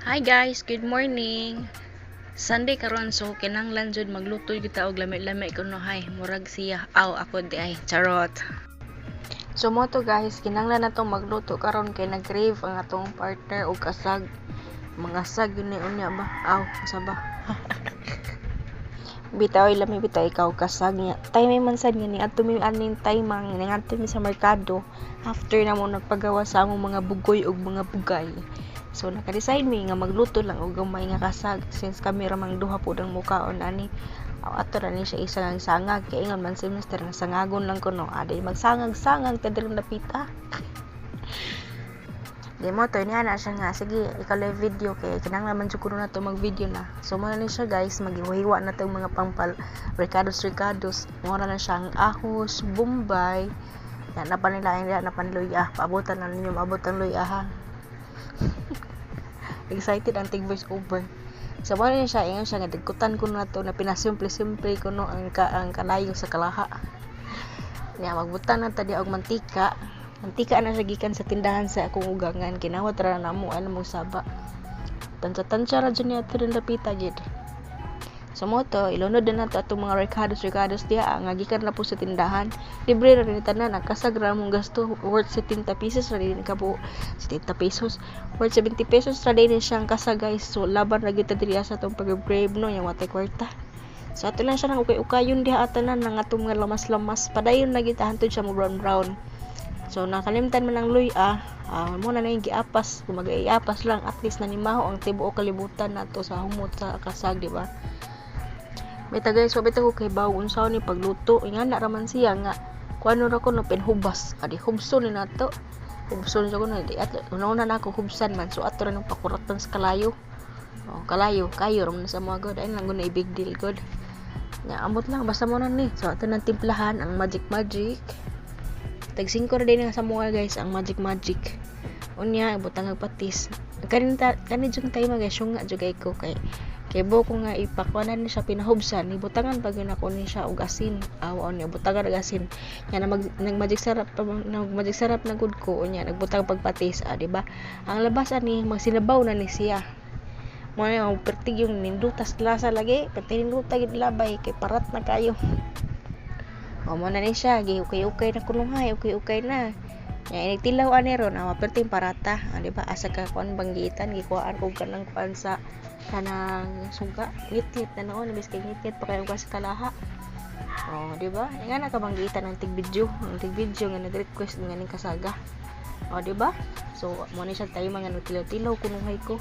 Hi guys, good morning. Sunday karon, so kinahanglan jud magluto gyud ta og lami-lami kuno hay. Murag siya. Aw, ako di ay charot. So mo to guys, kinahanglan natong magluto karon kay nag-crave ang atong partner og kasag. Mga sag yun ni unya ba? Aw, asa ba? Bitaw ay lami bitaw ikaw kasag niya. Time man sad nga ni adto mi aning time ang nangadto mi sa merkado after na mo nagpagawa sa among mga bugoy ug mga bugay. So naka-decide mi nga magluto lang og gamay nga kasag since kami ra mang duha pud ang mukaon ani. Aw, ato ra ni siya isang sangag kay ingon man si mister nga sangagon lang kuno. Adi magsangag-sangag ta diri dapita. Di mo to niya na siya nga sige, ikaw live video kay kinahanglan man jud kuno nato mag-video na. So mo na ni siya guys, maghiwa-hiwa na tong mga pangpal recados recados. Mo na siya ang ahos, bombay. Yan na pa nila na panluya. Paabutan na ninyo maabot ang luya ha. Excited ang tig voice over. So mo na siya, ingon siya nga dagkutan ko na to na pinasimple-simple ko no ang ka, ang kalayo sa kalaha. Nya magbutang na ta di og mantika. Mantika na siya gikan sa tindahan sa akong ugangan. Kinawat ra na mo ano mo saba. Tansya-tansya ra jud niya ato dapita gid. So mo to, ilunod na nato atong mga recados recados diha nga gikan na po sa tindahan. Libre ra ni tanan, ang kasag ra mong gasto worth 70 pesos ra din ka buo. 70 pesos. Worth 70 pesos ra din siya ang kasag guys. So laban ra gyud ta diri sa atong pag-brave no, yang watay kwarta. So ato lang siya nang ukay-ukayon diha atanan nang atong mga lamas-lamas. Padayon na gyud ta hantod siya mo brown brown. So nakalimtan man ang luya, mo na yung giapas, kung mag-iapas lang at least nanimaho ang tibuok kalibutan nato sa humot sa kasag, di ba? Bita guys, so bita ko kay bawo unsaon ni pagluto, nga na raman siya nga kuano ra ko no pinhubas, adi hubson ni nato. Hubson sa ko na di at una na ako hubsan man, so ato ra nang pakuratan sa kalayo. Oh, kalayo, kayo ra man sa mga god, ay lang guna big deal god. Nya ambot lang basta mo na ni. So ato nang timplahan ang magic magic. Tag 5 ra din sa mga guys ang magic magic. Unya butang og patis. Kanin ta kani jud tayo mga guys, yung nga jud ko kay kay ko nga ipakwanan ni siya pinahubsan, ibutangan pag yun ako ni siya og asin. Aw niya butangan og asin. Nya na mag nag magic sarap pa nag magic sarap na gud ko, unya nagbutang pagpatis, ah, di ba? Ang labas ani magsinabaw na ni siya. Mo na ang pertig yung nindutas lasa lagi, pertig ninduta gid labay kay parat na kayo. O mo na ni siya, gi ukay-ukay na kunuhay, ukay-ukay na. Nya inigtilaw ani ron, awa perting parata, ah, di ba? Asa ka kuan banggitan, gikuhaan kog kanang kuan sa kanang suga, ngit-ngit na noon, imbes kay ngit-ngit pa kayo sa kalaha. O, di ba? Nga na kabanggitan ang tig video nga nag-request nga ning kasaga. O, di ba? So, mo ni siya tayo mga nagtilaw-tilaw kunuhay ko.